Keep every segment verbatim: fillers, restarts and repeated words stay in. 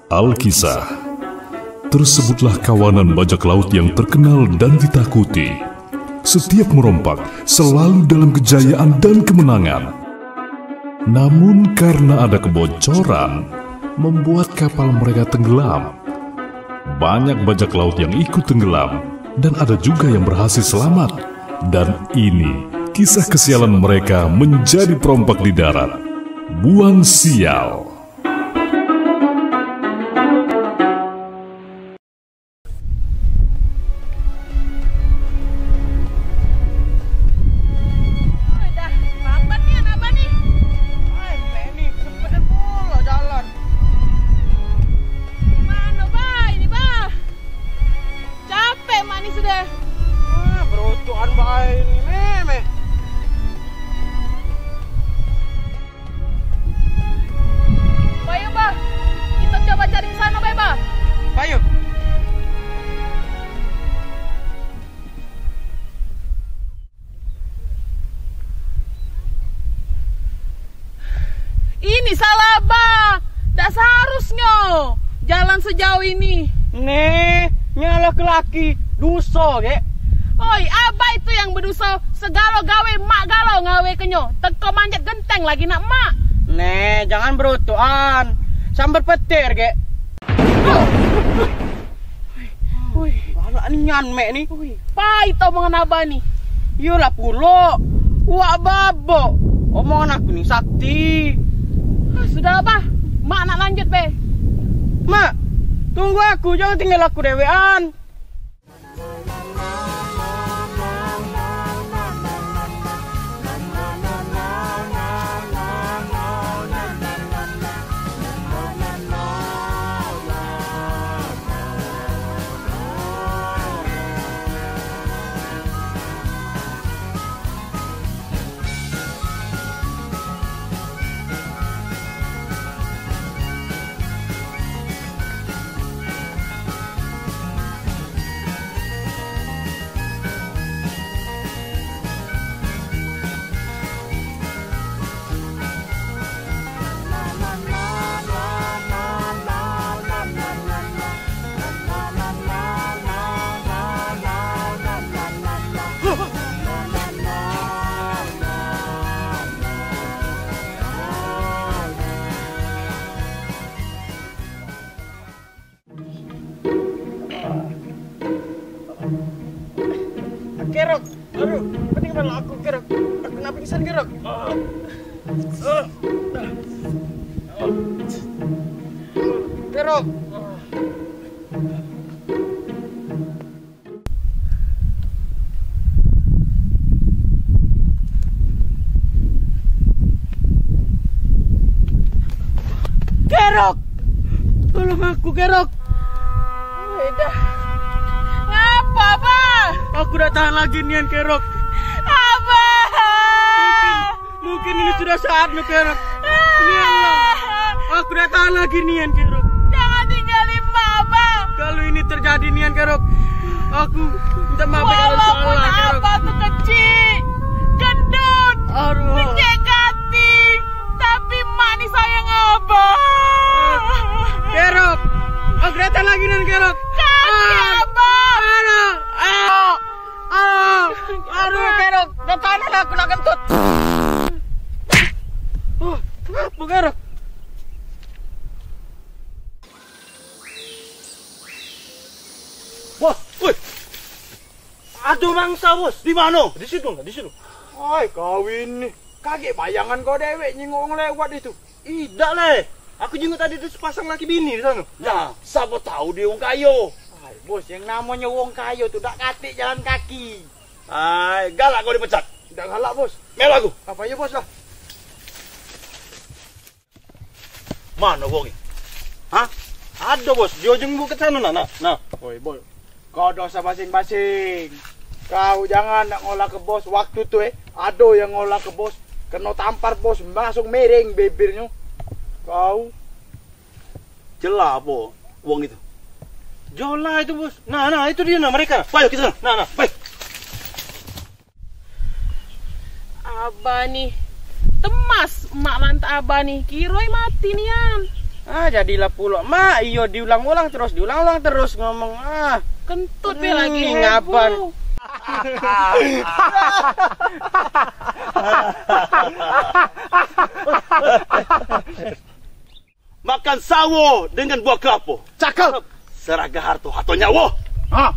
Alkisah. Tersebutlah kawanan bajak laut yang terkenal dan ditakuti. Setiap merompak selalu dalam kejayaan dan kemenangan. Namun karena ada kebocoran, membuat kapal mereka tenggelam. Banyak bajak laut yang ikut tenggelam dan ada juga yang berhasil selamat. Dan ini kisah kesialan mereka menjadi perompak di darat. Buang sial. Oi, dah lambat nian abah ni. Ai, Mek ni, sempet pulo jalan. Mano, Bah? Ini, Bah. Capek mak ni sudah. Ah, berocokan bae ni, Mek, Mek. Payo, Bah. Kita coba cari ke sana bae, Bah. Payo. Ini salah, Bah. Dak seharusnyo jalan sejauh ini. Neh, nyalahke laki, duso, gek. Oi, abah itu yang beduso. Segalo gawe mak galo ngawekenyo. Teko manjat genteng lagi nak mak. Neh, jangan berotoan. Sambar petir, gek. Oi, galak nian, Mek, ni. Oi, pahit omongan abah ni. Iyolah pulo. Wak babok. Omongan aku ni sakti. Ah, sudah, Bah. Mak nak lanjut be. Mak, tunggu aku, jangan tinggal aku dewean. Kerok, aduh, pening kepala aku, Kerok. Aku nak pingsan, Kerok. Kerok. Kerok! Tolong aku, Kerok! Weh, dah. Ngapa, Bah? Aku dak tahan lagi nian, Kerok. Abah! Mungkin Mungkin ini sudah saatnya, Kerok. Nian lah. Aku dak tahan lagi nian, Kerok. Jangan tinggalin Mak, Abah. Kalau ini terjadi nian, Kerok, aku minta maaf kalau salah, Kerok. Walaupun Abah tuh kecil, gendut, aduh, becek hati, tapi Mak ni sayang Abah. Kerok, aku dak tahan lagi nian, Kerok. Kaki, ah, Abah. Aduh, aduh. Aduh, aduh, Kerok, dak tahan aku nak kentut. Oh, kenapa, Kerok? Bos, woi. Aduh, mangsa, Bos. Di mano? Di situ, di situ. Hai, kawin ni. Kagek bayangan kau dewek nyingok wong lewat itu. Idak, Le. Aku jingok tadi tu sepasang laki bini di sana. Nah, siapa tahu dia wong kayo. Hai, Bos, yang namanya wong kayo tu dak katik jalan kaki. Hai, galak kau dipecat. Dak galak, Bos. Melo aku. Apa ya, Bos, lah? Mano wong ni? Hah? Ado, Bos. Di ujung bukit sana, nah, nah, nah. Oi, Bos. Kau dosa basing-basing. Kau jangan nak ngolah ke bos waktu tu, eh. Ado yang ngolah ke bos. Keno tampar bos, langsung miring bibirnyo. Kau. Jelas apo wong itu? Jolah itu, Bos. Nah, nah, itu dia nah mereka. Ayo kita nah. Nah, nah, ayo. Abah ni. Temas emak lantak abah ni. Kiroi mati nian. Ah, jadilah pulo, Mak. Iyo, diulang-ulang terus, diulang-ulang terus ngomong. Ah. Kentut be lagi, hmm, ngaban. Makan sawo dengan buah kelapo. Cakep. Seragah harto, harto nyawo. Ha.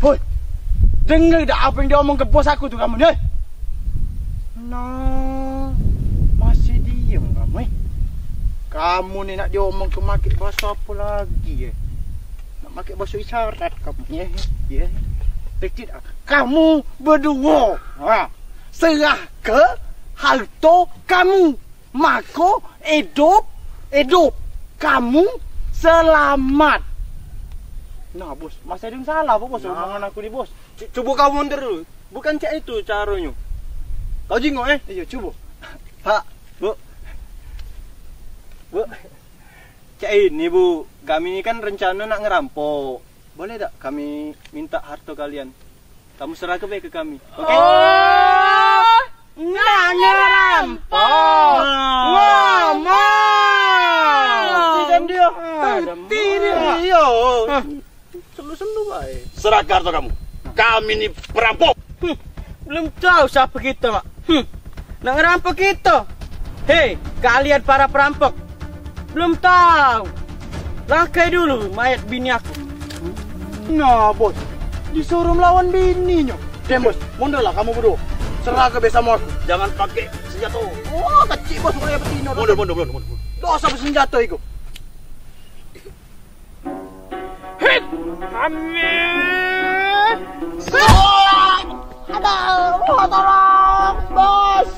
Hoi. Dengar dak apa yang diomong ke bos aku tu kamu ni? Nah, masih diem kamu, eh? Kamu ni nak diomong ke make bahasa apa lagi, eh? Nak make bahasa isyarat kamu, eh? Ya. Kecil, kamu berdua, ha, serah ke harto kamu. Mako, idup, idup. Kamu selamat. Nah, bos, masih ada yang salah apa, bos? Nah. Omongan aku ni, bos. Cu-, cubo kamu mundur dulu. Bukan cak itu caronyo. Kau jingok, eh? Iyo, cubo. Pak, Bu. Bu. Cak ini, Bu. Kami ni kan rencana nak ngerampok. Boleh dak kami minta harto kalian? Kamu serahke be ke kami. Oke? Oh, nak ngerampok. Nah. Ngomong. Ngerti kan dia? Ah, ngerti dia. Iyo. Hah. Selu-selu bae. Serahke harto kamu. Kami ni perampok. Hmm. Belum tahu siapa kita, Mak. Hmm. Nak ngerampok kita. Hei, kalian para perampok. Belum tahu. Langkai dulu mayat bini aku. Nah, bos. Disuruh melawan bininyo. Dem, bos. Mundurlah kamu berdua. Serahke be samo aku. Jangan pakai senjata. Wah, kecil, bos. Mulai betino. Mundur, mundur, mundur, mundur. Dosa bersenjata itu. Hit! Amin! Aduh, tolong, bos!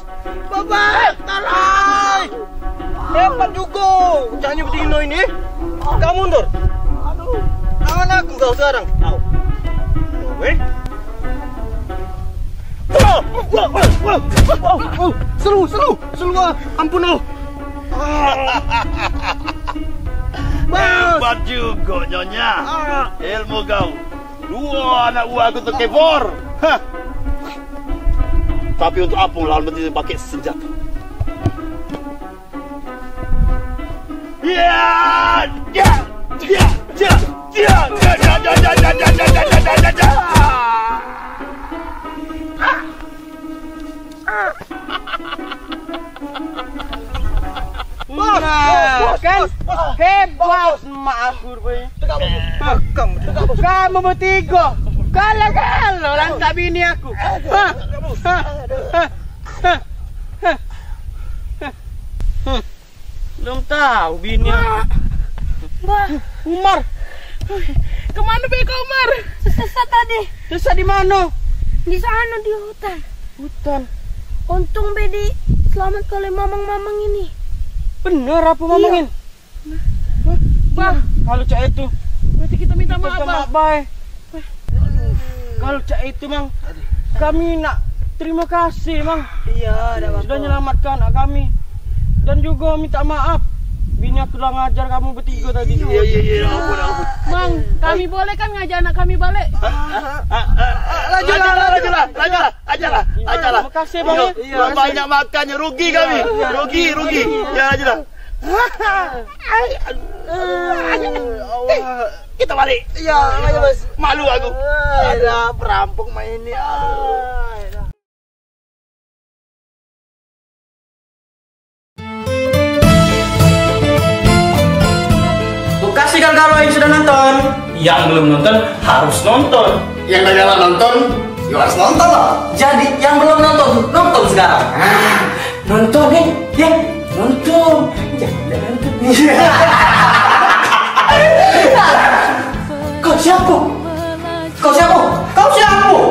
Bapak, tolong! Hebat juga, ucahnya betino ini. Kau mundur. Aduh. Lawan aku kau sekarang. Kau. Weh. Seru, seru, seru, ah. Ampun, oh. Hebat juga, Nyonya. Ah. Ilmu kau. Dua anak buah aku terkepor. Hah. Tapi untuk apa lawan betina pakai senjata? Ya, ya, ya, ya, ya. Nah, kan hebat mak aku rupanya. Tegak, bos. Tegak, bos. Kamu bertiga. Kalah-kalah langkah bini aku. Hah? Hah? Hah? Hah? Hah? Belum tahu bini. Bah. Umar. Kemana be kau, Umar? Sesat tadi. Sesat di mana? Di sana, di hutan. Hutan. Untung be diselamatkan oleh mamang-mamang ini. Bener apa mamang ini? Bah, kalau cak itu, berarti kita minta maaf, Bang. Bae. Kalau cak itu, Mang, kami nak terima kasih, Mang. Iya, ada apa-apa. Sudah nyelamatkan anak kami. Dan juga minta maaf. Bini aku lah ngajar kamu bertiga tadi. Iya, iya, iya, ampun, ampun. Mang, kami boleh kan ngajar anak kami balik? Lanjutlah, lanjutlah, lanjutlah, ajarlah, ajarlah. Makasih, Bang, ya. Iya, banyak makan, rugi kami. Rugi, rugi. Ya, lanjutlah. Ai, aduh. Aduh, Allah. Eh, kita balik. Iya, ayo, Bos. Malu aku. Ada perampok main ini. Aduh. Terima kasih kawan-kawan yang sudah nonton. Yang belum nonton harus nonton. Yang dah galak nonton, yo harus nonton lah. Jadi yang belum nonton, nonton sekarang. Ah, nonton, eh, ya, nonton. Jangan nonton. Kau siapa? Kau siapa? Kau siapa?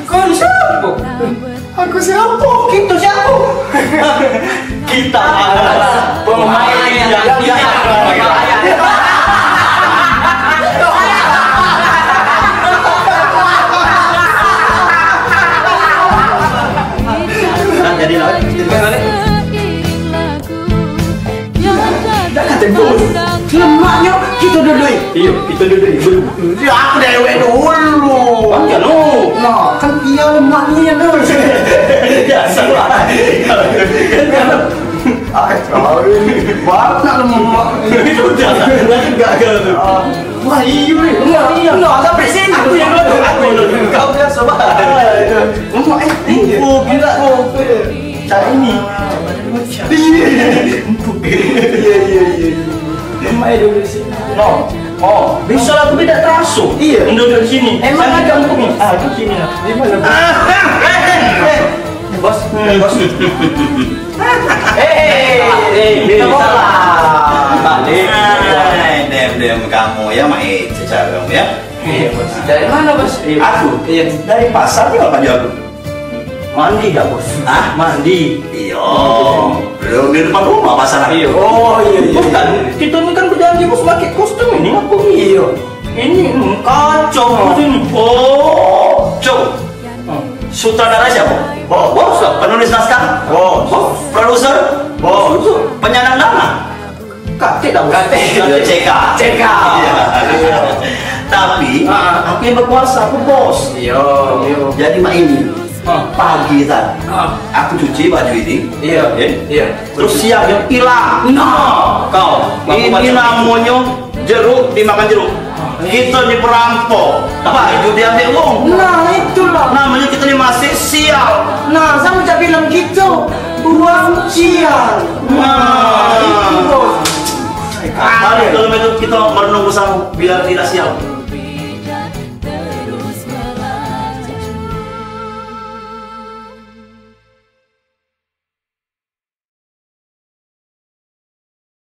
Kau siapa? Aku siapa? Kita siapa? Kita adalah pemain yang tidak berbayar. Nah, jadi lah, kita balik. Dah kata bos, lemaknyo kita duduk. Iyo, kita duduk dulu. Ya, aku dewek dulu. Panjang lu. Nah, kan dia lemaknyo dulu. Ya, salah. Ah, kau ini. Baru nak nemu. Itu dah. Gagal tu. Ah. Wah, iyo ni. Enggak, iyo. Enggak, sampai sini. Aku yang dulu, aku yang dulu. Kau biasa banget. Lemak, eh. Empuk gila. Cak ini. Iyo, iyo, iyo, iyo. Lemak, eh, dulu sini. No. Oh, bisa lah aku tidak terasa. Iyo. Duduk di sini. Emang ada empuk ni? Ah, di sini lah. Di mana? Ah, eh, eh, eh. Bos, bos. Eh, eh, eh, eh, salah. Balik. Hai, dem, dem, kamu ya, main secara kamu ya. Iya, Bos. Dari mana, Bos? Iya. Aku? Iya. Dari pasar juga baju aku. Mandi dah, Bos. Hah? Mandi. Iya. Belum di depan rumah pasar aku. Iya. Oh, iya, iya. Bukan, kita ni kan berjanji, Bos, pakai kostum ini apa? Iya. Ini, hmm, kacau, Bos, ini. Oh, cok. Sutradara siapa? Bos. Bos lah. Penulis naskah? Bos. Bos. Produser? Bos. Penyandang dana? Katik dah, Bos. Katik. Iya, C K. C K. Iya. Tapi, ah, aku yang berkuasa, aku bos. Iya, iya. Jadi, mak ini, ah, pagi tadi, ah, aku cuci baju ini. Iya. Oke? Iya. Terus siang dia hilang. Nah, kau. Ini namanya jeruk dimakan jeruk. Kita ni perampok. Baju diambil wong. Nah, itulah. Namanya kita ni masih sial. Nah, sama cak bilang kita buang sial. Nah, itu, Bos. Mari kalau begitu kita merenung bersama biar tidak sial.